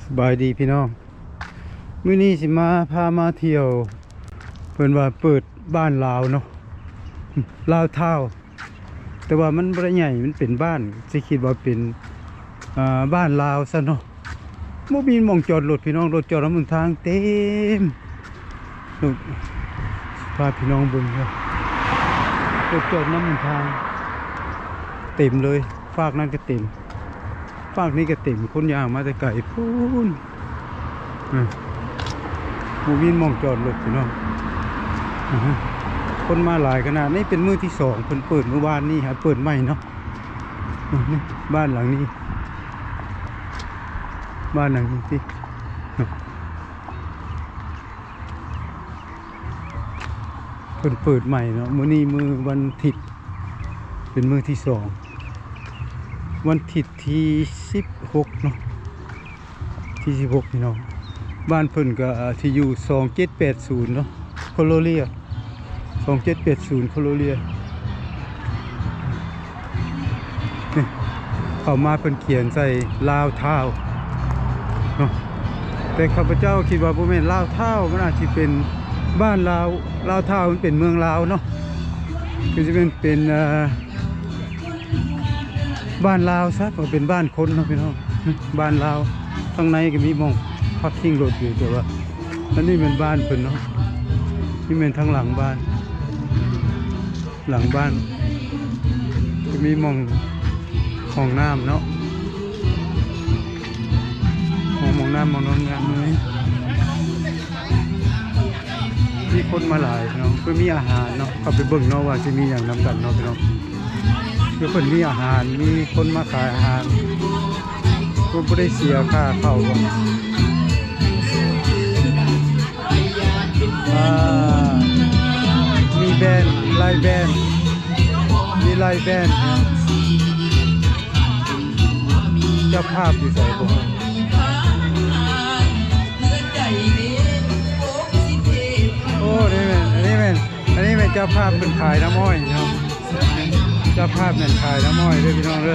ສະບາຍດີພີ່ນ້ອງ ມື້ນີ້ຊິມາ ພາມາທ່ຽວ ເພິ່ນວ່າເປີດບ້ານລາວເນາະ ລາວທາວ ແຕ່ວ່າມັນບໍ່ໄດ້ໃຫຍ່ ມັນເປັນບ້ານ ຊິຄິດວ່າເປັນ ອ່າ ບ້ານລາວຊະເນາະ ບໍ່ມີໝ່ອງຈອດລົດພີ່ນ້ອງ ລົດຈອດນຳຫົນທາງເຕັມ ລົດ ພາພີ່ນ້ອງເບິ່ງເດີ ລົດຈອດນຳຫົນທາງເຕັມເລີຍ ຟາກນັ້ນກໍເຕັມ ຟາກນີ້ກໍເຕັມ ຄົນຍ່າງມາແຕ່ໄກພຸ້ນ ອາ ບໍ່ມີໝ່ອງຈອດລົດພີ່ນ້ອງ ອາຮະ ຄົນມາຫຼາຍຂະໜາດ ນີ້ເປັນມື້ທີສອງ ເພິ່ນເປີດມື້ວານນີ້ ຫາເປີດໃໝ່ເນາະ ອາ ນີ້ ບ້ານຫຼັງນີ້ ບ້ານຫຼັງນີ້ຕິ ເພິ່ນເປີດໃໝ່ເນາະ ມື້ນີ້ມື້ວັນທິດ ເປັນມື້ທີສອງ ວັນທິດທີສິບຫົກເນາະ ທີສິບຫົກ ພີ່ນ້ອງ ບ້ານເພິ່ນກໍທີ່ຢູ່ສອງເຈັດແປດສູນເນາະ ໂຄໂລເລຍ ສອງເຈັດແປດສູນ ໂຄໂລເລຍ ນີ້ ເຂົ້າມາເພິ່ນຂຽນໃສ່ລາວທາວເນາະ ແຕ່ຂ້າພະເຈົ້າຄິດວ່າບໍ່ແມ່ນລາວທາວ ມັນອາດຊິເປັນບ້ານລາວ ລາວທາວມັນເປັນເມືອງລາວເນາະ ຄືຊິເປັນ ເປັນ ເອີ ບ້ານລາວຊະ ເພາະເປັນບ້ານຄົນເນາະພີ່ນ້ອງ ບ້ານລາວ ທາງໃນກໍມີໝ່ອງພາກຄີງລົດຢູ່ ແຕ່ວ່າອັນນີ້ແມ່ນບ້ານເພິ່ນເນາະ ນີ້ແມ່ນທາງຫຼັງບ້ານ ຫຼັງບ້ານກໍມີໝ່ອງຫ້ອງນ້ຳເນາະ ຫ້ອງ ຫ້ອງນ້ຳ ຫ້ອງນອນງາມເລີຍ ມີຄົນມາຫຼາຍເນາະ ເພິ່ນມີອາຫານເນາະ ເຂົ້າໄປເບິ່ງເນາະວ່າຊິມີຫຍັງນຳກັນເນາະພີ່ນ້ອງ ຄືເພິ່ນມີອາຫານ ມີຄົນມາຂາຍອາຫານ ເພິ່ນບໍ່ໄດ້ເສຍຄ່າເຂົ້າບໍ່ ອ່າ ມີແບນ ໄລແບນ ມີໄລແບນ ເຈົ້າພາບຢູ່ໃສບໍ່ ໂອ້ ນີ້ແມ່ນ ອັນນີ້ແມ່ນ ອັນນີ້ແມ່ນເຈົ້າພາບເພິ່ນຂາຍນ້ຳອ້ອຍເນາະ ເຈົ້າພາບນັ້ນຂາຍນ້ຳອ້ອຍເດີພີ່ນ້ອງເດີ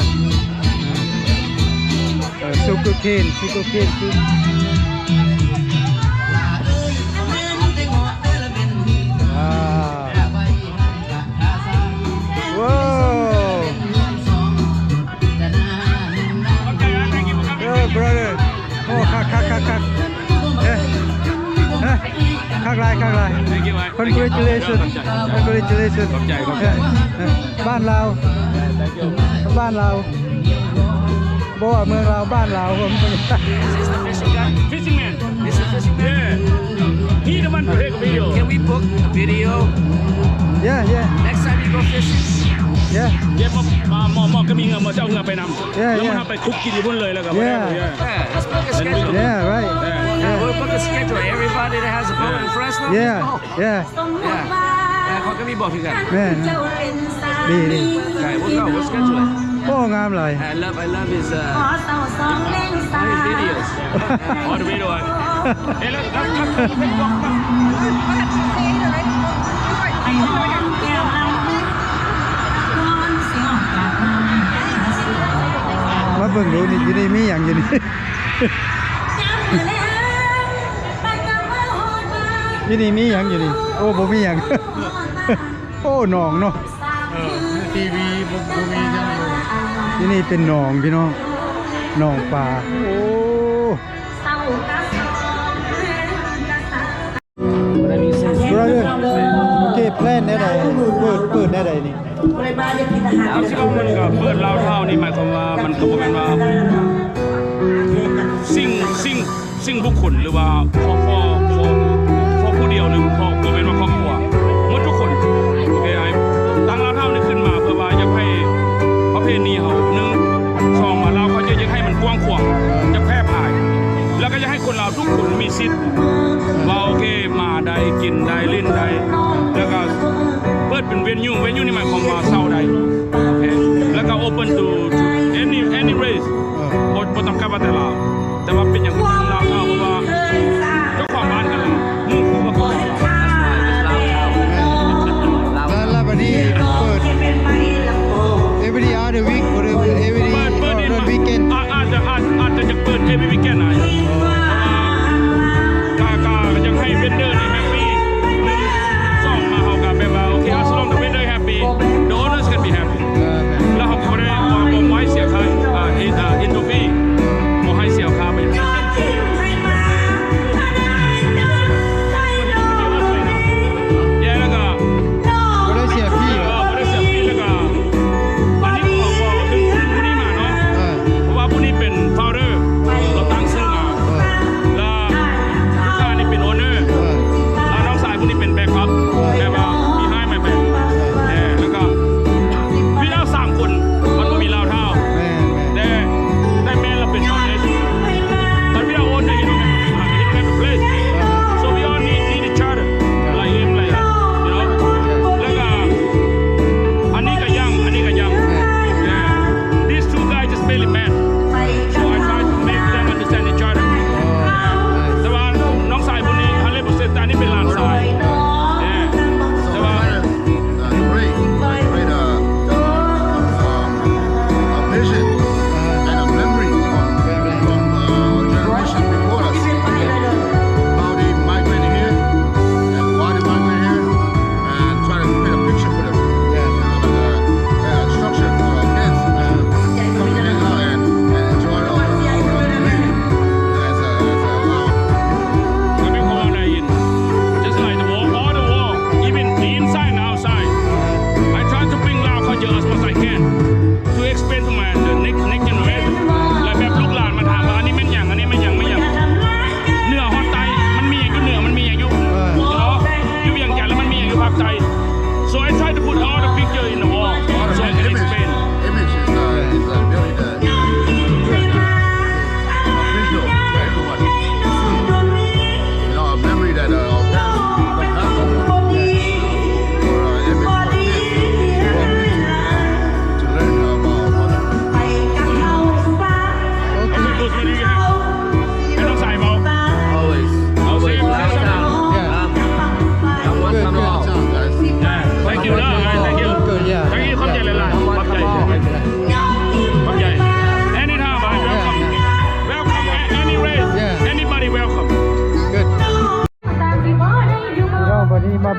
ເອີ sugar cane sugar cane ຄື ອ່າ ວ້າວ ເອີ brother ໂອ້ ຄັກໆໆໆ ເອີ ເອີ ຄັກຫຼາຍ ຄັກຫຼາຍ Thank you, man. Congratulations. Congratulations. ຂອບໃຈ ຂອບໃຈ ເອີ ເອີ ບ້ານລາວ Thank you. ບ້ານລາວ ບໍ່ວ່າເມືອງລາວ ບ້ານລາວ This is the fishing guy? Fishing man. This is the fishing man? Yeah. He the one to take a video. Can we book a video? Yeah, yeah. Next time you go fishing? Yeah. Yeah, ມອບ ມອບ ມອບ ກໍມີເຮືອ ມອບ ເຈົ້າເຮືອໄປນຳ. Yeah, ແລ້ວມັນ yeah. ເຮົາໄປຄຸກກິນຢູ່ພຸ້ນເລີຍ ແລ້ວກໍ Yeah. Yeah, right. Yeah. Yeah, we'll book a schedule. Everybody that has a boat in Fresno, yeah. Let's go. Yeah. Yeah. ເອີ ເຂົາກໍມີບອກຄືກັນ ແມ່ນ ດີໆ ໃຊ່ we'll go. We'll schedule it. ໂອ້ ງາມຫຼາຍ I love, I love his, uh, his videos. All the video. ເອີ ແລ້ວ ມາເບິ່ງດູນີ້ ຢູ່ນີ້ມີຫຍັງຢູ່ນີ້? ຢູ່ນີ້ມີຫຍັງຢູ່ນີ້? ໂອ້ ບໍ່ມີຫຍັງ. ໂອ້ ໜອງເນາະ. ເອີ ໃນທີວີບໍ່ ບໍ່ມີຫຍັງເລີຍ. ທີ່ນີ້ເປັນໜອງພີ່ນ້ອງ ໜອງປາ. ໂອ້ Brother, ໂອເຄ ແພລນແນວໃດ? ເປີດ ເປີດແນວໃດນີ້? ເອົາຊິວ່າມັນກໍເປີດລາວທາວນີ້ ໝາຍຄວາມວ່າມັນກໍບໍ່ແມ່ນວ່າສິ່ງ ສິ່ງ ສິ່ງບຸກຄົນ ຫຼືວ່າຄອບຄົວ ຄອບຄົວຜູ້ດຽວ ຫຼືຄອບຄົວ ບໍ່ແມ່ນວ່າຄອບຄົວ ໝົດທຸກຄົນ. ໂອເຄ ອ້າຍ ຕັ້ງລາວທາວນີ້ຂຶ້ນມາເພື່ອວ່າຢາກໃຫ້ປະເພນີເຮົາ ໜຶ່ງ ສອງ ມາລາວເຮົາຢາກ ຢາກໃຫ້ມັນກວ້າງຂວາງ ຢາກແຜ່ຜາຍ ແລ້ວກໍຢາກໃຫ້ຄົນລາວທຸກຄົນມີສິດວ່າ ໂອເຄ ມາໄດ້ ກິນໄດ້ ຫຼິ້ນໄດ້ ແລ້ວກໍເປີດເປັນເວນິວ ເວນິວນີ້ໝາຍຄວາມວ່າເຊົ່າໄດ້ ໂອເຄ ແລ້ວກໍ open to, to any, any race. ເອີ ບໍ່ ບໍ່ຈຳກັດວ່າແຕ່ລາວ ແຕ່ວ່າເປັນຫຍັງຄືຕ້ອງລາວເນາະ ເພາະວ່າເຈົ້າຂອງບ້ານກັນລາວ ໝູ່ຄູ່ກັບຄົນລາວ. ແລ້ວ ແລ້ວບັດນີ້ເປີດ every other week ຫຼື every ເປີດ ເປີດ other weekend? ອາດ ອາດຈະ ອາດ ອາດຈະຢາກເປີດ every weekend ນະ. ອໍ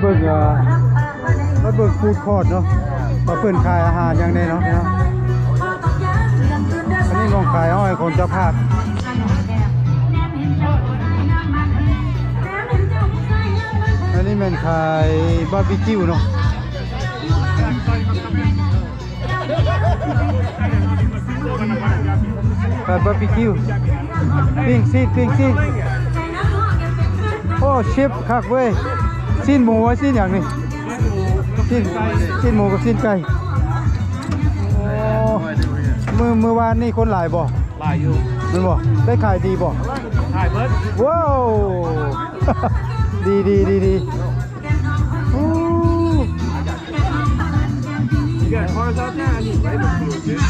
ເບິ່ງ ເອີ ມາເບິ່ງຟູດຄອດເນາະ ວ່າເພິ່ນຂາຍອາຫານຫຍັງແດ່ເນາະ ເນາະ. ອັນນີ້ໝ່ອງຂາຍອ້ອຍຂອງເຈົ້າພາບ. ອັນນີ້ແມ່ນຂາຍບາບີຄິວເນາະ. ແບບບາບີຄິວ ປີ້ງຊີ້ນ ປີ້ງຊີ້ນ. ໂອ້ ເຊຟຄັກເວີຍ. ຊີ້ນໝູ ຊີ້ນຫຍັງນີ້? ຊີ້ນ ຊີ້ນໝູກັບຊີ້ນໄກ່. ໂອ້ ມື້ ມື້ວານນີ້ຄົນຫຼາຍບໍ່? ຫຼາຍຢູ່. ແມ່ນບໍ່? ໄດ້ຂາຍດີບໍ່? ຂາຍເບິດ. ວ້າວ ດີ ດີ ດີ ດີ. ໂອ້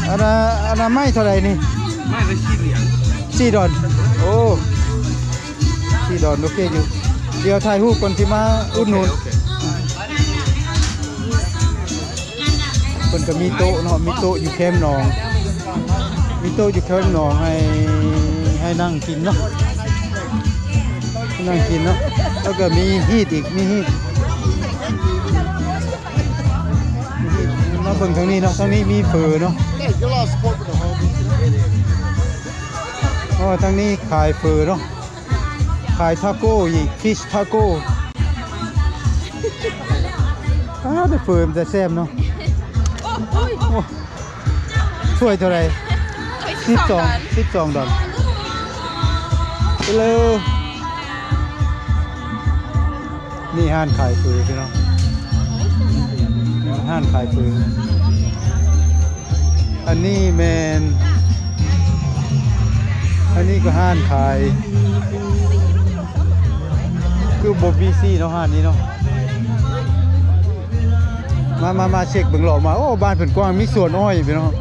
ອັນນະ ອັນນະໄມ້ເທົ່າໃດນີ້? ໄມ້ລະສີ່ຫຼຽນ ສີ່ດອນ. ໂອ້ ສີ່ດອນ ໂອເຄຢູ່. ດຽວຖ່າຍຮູບກ່ອນຊິມາອຸດໜູນ. ໂອເຄ ໂອເຄ. ເພິ່ນກໍມີໂຕະເນາະ ມີໂຕະຢູ່ແຄມໜອງ ມີໂຕະຢູ່ແຄມໜອງໃຫ້ ໃຫ້ນັ່ງກິນເນາະ ນັ່ງກິນເນາະ. ແລ້ວກໍມີຮີດອີກ ມີຮີດ ມີຮີດ. ມາເບິ່ງທາງນີ້ເນາະ ທາງນີ້ມີເຝີເນາະ. ອໍ ທາງນີ້ຂາຍເຝີເນາະ. ຂາຍທາໂກ້ອີກ ຟິຊທາໂກ້. ອ້າວ ແຕ່ເຝີມັນຈະແຊບເນາະ. ໂອ້ຍ ໂອ້ຍ ໂອ້ຍ ຖ້ວຍເທົ່າໃດ? ສິບສອງ ສິບສອງດອນ. ເຮັລໂລ ນີ້ຮ້ານຂາຍເຝີພີ່ນ້ອງ ຮ້ານຂາຍເຝີ. ອັນນີ້ແມ່ນ ອັນນີ້ກໍຮ້ານຂາຍ ຄືບໍ່ບີຊີເນາະ ຮ້ານນີ້ເນາະ. ມາ ມາ ມາເຊັກເບິ່ງເລາະມາ. ໂອ້ ບ້ານເພິ່ນກວ້າງ ມີສວນອ້ອຍພີ່ນ້ອງ.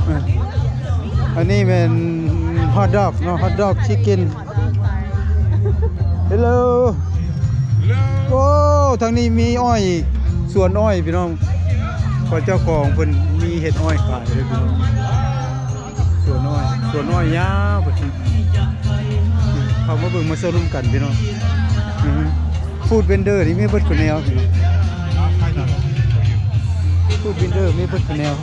ເອີ ອັນນີ້ແມ່ນຮອດດອກເນາະ ຮອດດອກຊິກເກັນ. ເຮລໂລ ໂອ້ ທາງນີ້ມີອ້ອຍອີກ ສວນອ້ອຍພີ່ນ້ອງ. ເພາະເຈົ້າຂອງເພິ່ນມີເຮັດອ້ອຍຂາຍເດີພີ່ນ້ອງ. ສວນອ້ອຍ ສວນອ້ອຍຍາວໄປພຸ້ນ. ເຂົ້າມາເບິ່ງມາຊົມນຳກັນພີ່ນ້ອງ. ອື ຟູດເວັນເດີນີ້ມີເບິດທຸກແນວພີ່ນ້ອງ. ຟູດເວັນເດີມີເບິດທຸກແນວ.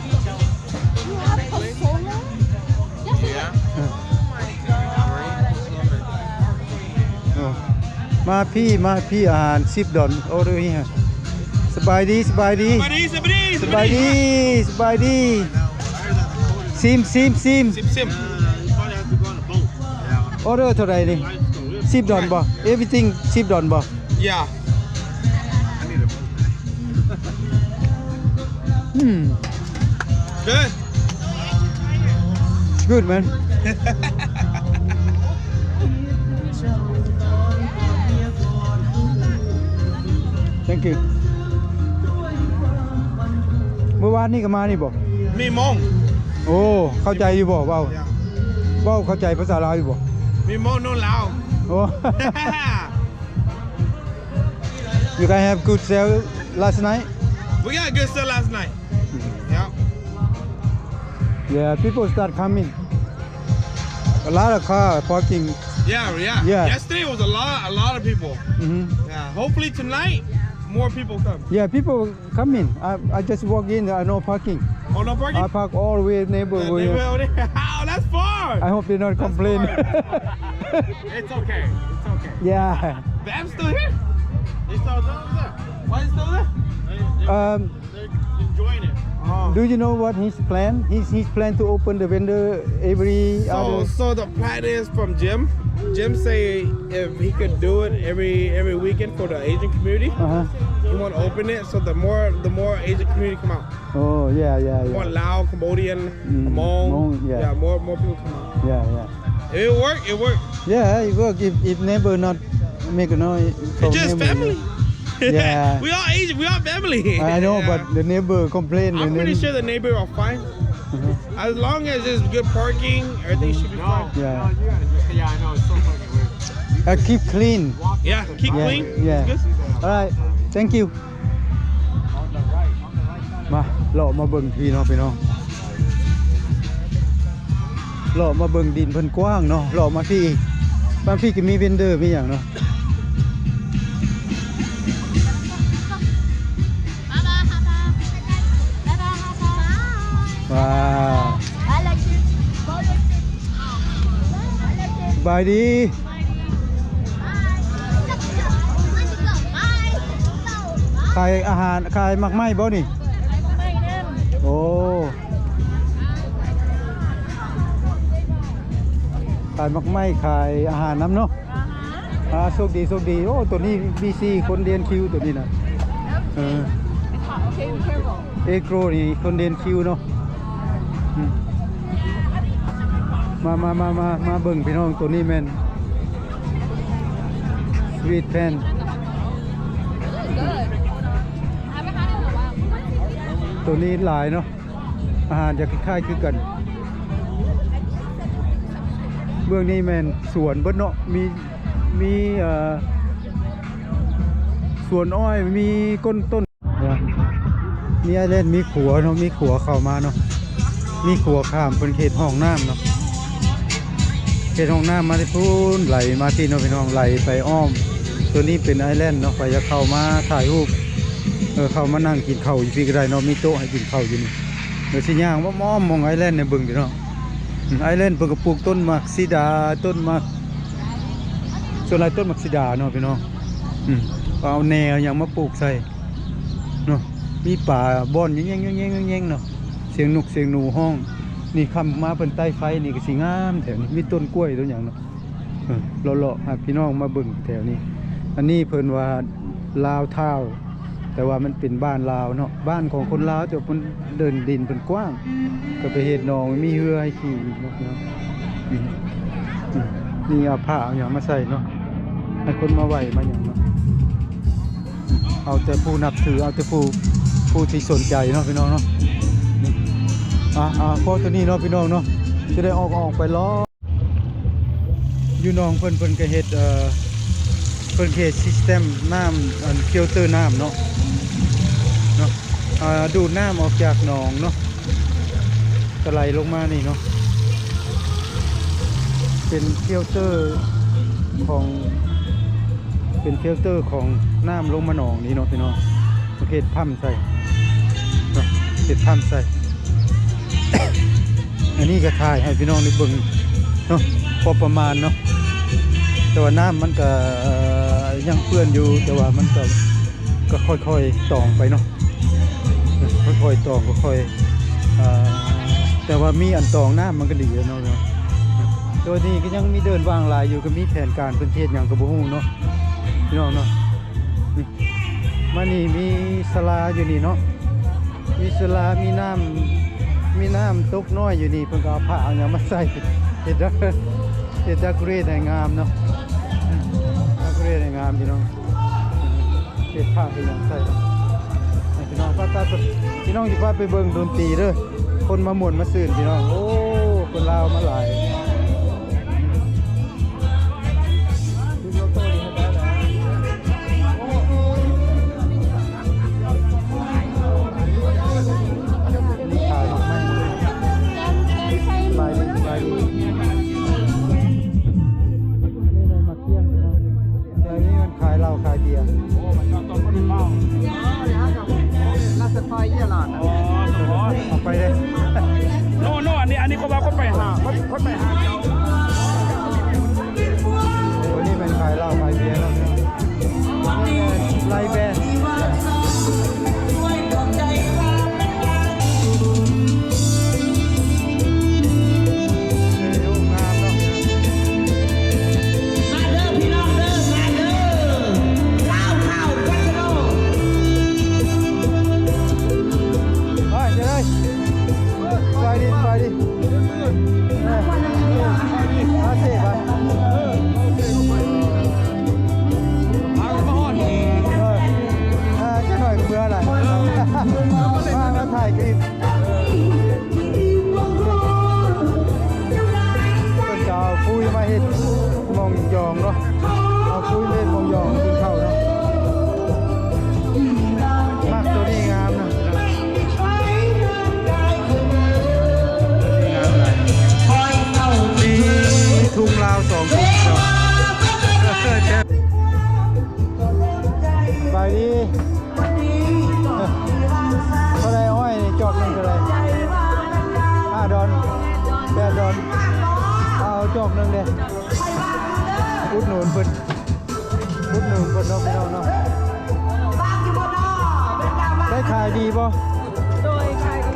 ເອີ ໂອ້ ມາພີ້ ມາພີ້ ອາຫານສິບດອນ ອໍເດີເຮຍ. ສະບາຍດີ ສະບາຍດີ ສະບາຍດີ ສະບາຍດີ ສະບາຍດີ. ຊີມ ຊີມ ຊີມ ຊິມ ຊິມ. ອໍເດີເທົ່າໃດນີ້? ສິບດອນບໍ່? Everything ສິບດອນບໍ່? Yeah. ອືມ Good. It's good, man. Thank you. ເມື່ອວານນີ້ກໍມານີ້ບໍ່? ມີມອງ. ໂອ້ ເຂົ້າໃຈຢູ່ບໍ່? ເວົ້າ ເວົ້າເຂົ້າໃຈພາສາລາວຢູ່ບໍ່? ມີມອງໂນລາວ. ໂອ້ You guys have good sale last night? We got good sale last night. Yeah. Yeah, people start coming. A lot of car parking. Yeah, yeah. Yeah. Yesterday was a lot, a lot of people. Mm-hmm. Yeah. Hopefully tonight, more people come. Yeah, people coming. I, I just walk in, uh, no parking. Oh, no parking? I park all way neighbor. Yeah, over here. Neighbor over there. Oh, that's far. I hope they not complain. That's far. It's okay. It's okay. Yeah. Bam's still here? He's still there. Why is he still there? Um, They're enjoying it. Oh. Do you know what his plan? He's, he's plan to open the vendor every So, other so the plan is from Jim. Jim say if he could do it every, every weekend for the Asian community, Uh-huh. he wanna open it so the more, the more Asian community come out. Oh, yeah, yeah, yeah. More Lao, Cambodian, Mm, Hmong. Hmong, yeah. Yeah, more, more people come out. Yeah, yeah. If it work, it work. Yeah, it work. If, if neighbor not make a noise, It's just family. Yeah. We all Asian, we all family. I know, Yeah. but the neighbor complain, I'm and pretty then sure the neighbor are fine. Uh-huh. As long as there's good parking, everything should be No, fine. Yeah. no, you gotta just, yeah, I know, it's so fucking weird. Uh, keep clean. Yeah, keep Yeah, clean. yeah. It's good. All right. Thank you. ມາ ເລາະມາເບິ່ງພີ້ເນາະ ພີ່ນ້ອງ. ເລາະມາເບິ່ງ ດິນເພິ່ນກວ້າງເນາະ. ເລາະມາພີ້ອີກ ບາງພີ້ກໍມີເວັນເດີ ມີຫຍັງເນາະ. ວ້າວ ສະບາຍດີ ຂາຍອາຫານ ຂາຍໝາກໄມ້ບໍ່ນີ້? ໂອ້ ຂາຍໝາກໄມ້ ຂາຍອາຫານນຳເນາະ. ອ່າ ໂຊກດີ ໂຊກດີ. ໂອ້ ໂຕນີ້ມີສີ່ຄົນລຽນຄິວໂຕນີ້ນະ. ເອີ ເອໂກຣນີ້ຄົນລຽນຄິວເນາະ. ອືມ ມາ ມາ ມາ ມາ ມາເບິ່ງພີ່ນ້ອງ ໂຕນີ້ແມ່ນສະວີດແພນ ໂຕນີ້ຫຼາຍເນາະ. ອາຫານຈະຄ້າຍໆຄືກັນ. ເບື້ອງນີ້ແມ່ນສວນເບິດເນາະ ມີ ມີ ເອີ ສວນອ້ອຍ ມີກົ້ນຕົ້ນ ມີໄອແລນ ມີຂົວເນາະ ມີຂົວເຂົ້າມາເນາະ ມີຂົວຂ້າມເປັນເຂດຮ່ອງນ້ຳເນາະ ເຂດຮ່ອງນ້ຳມາແຕ່ພຸ້ນ ໄຫຼມາພີ້ເນາະພີ່ນ້ອງ ໄຫຼໄປອ້ອມ. ໂຕນີ້ເປັນໄອແລນເນາະ ໃຜຢາກເຂົ້າມາຖ່າຍຮູບ ເອີ ເຂົ້າມານັ່ງກິນເຂົ້າຢູ່ພີ້ກໍໄດ້ເນາະ ມີໂຕະໃຫ້ກິນເຂົ້າຢູ່ນີ້. ດຽວຊິຍ່າງອ້ອມໆ ໝ່ອງໄອແລນໃຫ້ເບິ່ງພີ່ນ້ອງ. ອືມ ໄອແລນເພິ່ນກໍປູກຕົ້ນໝາກສີດາ ຕົ້ນໝາກ ສ່ວນຫຼາຍຕົ້ນໝາກສີດາເນາະພີ່ນ້ອງ. ອືມ ກໍເອົາແໜ່ເອົາຫຍັງມາປູກໃສ່ເນາະ ມີປາບ່ອນແຍງໆໆໆເນາະ ສຽງນົກສຽງໜູຮ້ອງ. ນີ້ຄ່ຳມາເພິ່ນໄຕ້ໄຟນີ້ກໍຊິງາມແຖວນີ້ ມີຕົ້ນກ້ວຍຕົ້ນຫຍັງເນາະ. ເອີ ເລາະໆ ໃຫ້ພີ່ນ້ອງມາເບິ່ງແຖວນີ້. ອັນນີ້ເພິ່ນວ່າລາວທາວນ໌ ແຕ່ວ່າມັນເປັນບ້ານລາວເນາະ ບ້ານຂອງຄົນລາວ ແຕ່ວ່າເພິ່ນເດີ່ນດິນເພິ່ນກວ້າງ ກໍໄປເຮັດໜອງ ມີເຮືອໃຫ້ຂີ່ເນາະ. ອືມ ອືມ ນີ້ເອົາຜ້າເອົາຫຍັງມາໃສ່ເນາະ ໃຫ້ຄົນມາໄຫວ້ມາຫຍັງເນາະ. ເອົາແຕ່ຜູ້ນັບຖື ເອົາແຕ່ຜູ້ ຜູ້ທີ່ສົນໃຈເນາະ ພີ່ນ້ອງເນາະ. ອ່າ ພໍເທົ່ານີ້ເນາະ ພີ່ນ້ອງເນາະ ຈະໄດ້ອອກ ອອກໄປເລາະ. ຢູ່ໜອງເພິ່ນ ເພິ່ນກໍເຮັດ ເອີ ເພິ່ນເຮັດຊິສເຕັມນ້ຳ ອັນ ຟິວເຕີນ້ຳເນາະ ເນາະ ອ່າ ດູດນ້ຳອອກຈາກໜອງເນາະ ກໍໄຫຼລົງມານີ້ເນາະ ເປັນຟິວເຕີຂອງ ເປັນຟິວເຕີຂອງນ້ຳລົງມາໜອງນີ້ເນາະ ພີ່ນ້ອງ. ເຮັດພຳໃສ່ເນາະ ເຮັດພຳໃສ່. ອັນນີ້ກໍຖ່າຍໃຫ້ພີ່ນ້ອງໄດ້ເບິ່ງເນາະ ພໍປະມານເນາະ ແຕ່ວ່ານ້ຳມັນກໍ ເອີ ຍັງເປື້ອນຢູ່ ແຕ່ວ່າມັນກໍ ກໍຄ່ອຍໆຕອງໄປເນາະ ຄ່ອຍໆຕອງ ຄ່ອຍໆ ເອີ ແຕ່ວ່າມີອັນຕອງນ້ຳມັນກໍດີແລ້ວເນາະ. ໂດຍນີ້ກໍຍັງມີເດີ່ນວ່າງຫຼາຍຢູ່ ກໍມີແຜນການເພິ່ນເຮັດຫຍັງກໍບໍ່ຮູ້ເນາະ ພີ່ນ້ອງເນາະ. ມານີ້ມີສາລາຢູ່ນີ້ເນາະ ມີສາລາ ມີນ້ຳ ມີນ້ຳຕົກນ້ອຍຢູ່ນີ້ ເພິ່ນກໍເອົາຜ້າເອົາຫຍັງມາໃສ່ ເຮັດ ເຮັດດັກເກຣດໃຫ້ງາມເນາະ ດັກເກຣດໃຫ້ງາມພີ່ນ້ອງ ເຮັດຜ້າເຮັດຫຍັງໃສ່ ໃຫ້ພີ່ນ້ອງ ໄປໆ ພີ່ນ້ອງຊິພາໄປເບິ່ງດົນຕີເດີ ຄົນມາມ່ວນມາຊື່ນພີ່ນ້ອງ. ໂອ້ ຄົນລາວມາຫຼາຍ. ຂາຍໝາກໄມ້ ສະບາຍດີ ສະບາຍດີ ນີ້ແມ່ນໝາກກ້ຽງເນາະ ແຖວນີ້ມັນຂາຍເຫຼົ້າຂາຍເບຍ. ເອົາໄປເດ້. ໂນ ໂນ ອັນນີ້ ອັນນີ້ເຂົາວ່າຄົນໄປຫາ ຄົນ ຄົນໄປຫາເຈົ້າ ໂອ້ ນີ້ແມ່ນຂາຍເຫຼົ້າຂາຍເບຍເນາະ ໄລແບນ ງາມເນາະ. ມາເດີພີ່ນ້ອງເດີ ມາເດີ ລາວຂ່າວຄາສໂນ ໄປ ເດີ ໄປດີ ໄປດີ ເອີ ມາເຊບາ ເອີ ມາຮອດ ເອີ ເອີ ຈັກໜ້ອຍກໍເມືອລະ ມາ ມາຖ່າຍຄລິບ. ເພິ່ນຈະເອົາປຸ້ຍມາເຮັດໝ່ອງຢອງເນາະ ເອົາປຸ້ຍມາເຮັດໝ່ອງຢອງກິນເຂົ້າເນາະ. ໝາກໂຕນີ້ງາມເນາະ ງາມຫຼາຍ ມີທຸງລາວສອງທຸງເນາະ. ສະບາຍດີ. ເທົ່າໃດອ້ອຍນີ້ ຈອກໜຶ່ງເທົ່າໃດ? ຈອກໜຶ່ງເດ້ ອຸດໜູນເພິ່ນ ອຸດໜູນເພິ່ນເນາະ ພີ່ນ້ອງເນາະ. ໄດ້ຂາຍດີບໍ່? ໂດຍ ຂາຍດີ.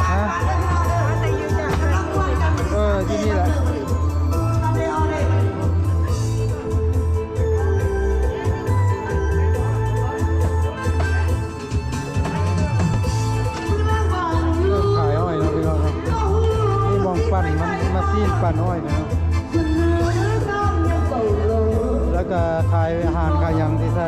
ຮະ? ເອີ ທີ່ນີ້ແຫຼະ. ຂາຍອ້ອຍເນາະ ພີ່ນ້ອງເນາະ. ນີ້ໝ່ອງປັ່ນ ມັນ ມາຊີນປັ່ນອ້ອຍເນາະ ແລ້ວກະຂາຍອາຫານຂາຍຫຍັງທີ່ໃສ່.